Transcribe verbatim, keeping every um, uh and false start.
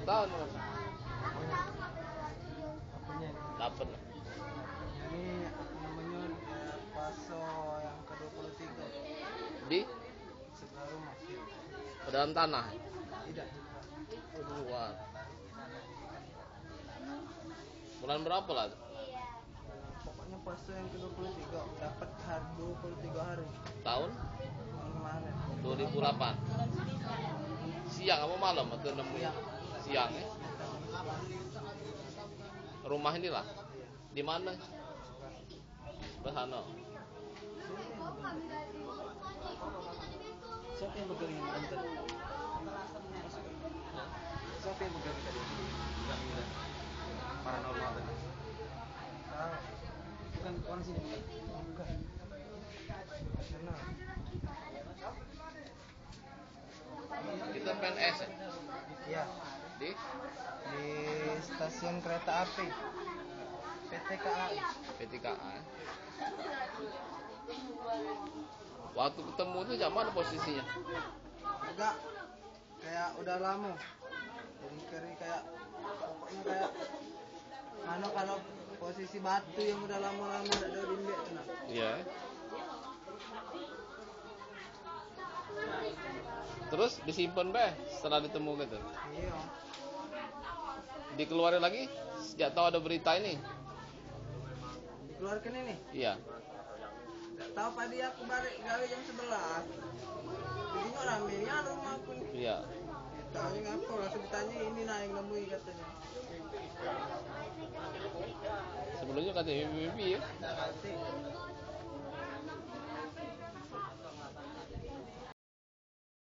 Tahun. Apanya ini? Dapat. Ini apa namanya, eh, Paso yang kedua puluh tiga. Di? Sebelah rumah. Ke dalam tanah? Tidak. Keluar. Bulan berapa lah? Pokoknya puasa yang kedua puluh tiga, dapat hari dua puluh tiga hari. Tahun? Tahun kemarin. Dua ribu delapan. Siang apa malam atau enam? Siang. Siang, ya. Rumah inilah. Di mana? Sebelah sana. Siapa yang pegang yang antar? Siapa yang pegang tadi? Enggak, enggak. Paranormal tadi. Ah, bukan orang sini, bukan? Bukan. Sana. Kita P N S, ya? Iya. Di? Di stasiun kereta api. P T K A I. P T K A I. Waktu ketemu tu zaman mana posisinya? Agak kayak udah lama. Jadi keri kayak, pokoknya kayak, mana kalau posisi batu yang udah lama-lama dak ada dimbek tu, nah. Iya. Terus disimpan be setelah ditemukan tu? Iya. Dikeluarin lagi sejak tahu ada berita ini? Dikeluarkan ini? Iya. Dak tahu, padi aku balik gawe jam sebelas. Jadi kok rame nian rumah aku ni. Iya. Tahu ni ngapa, langsung ditanya, ini nah yang nemui katanya. Sebelumnya kata mimpi-mimpi, ya? Dak ngerti.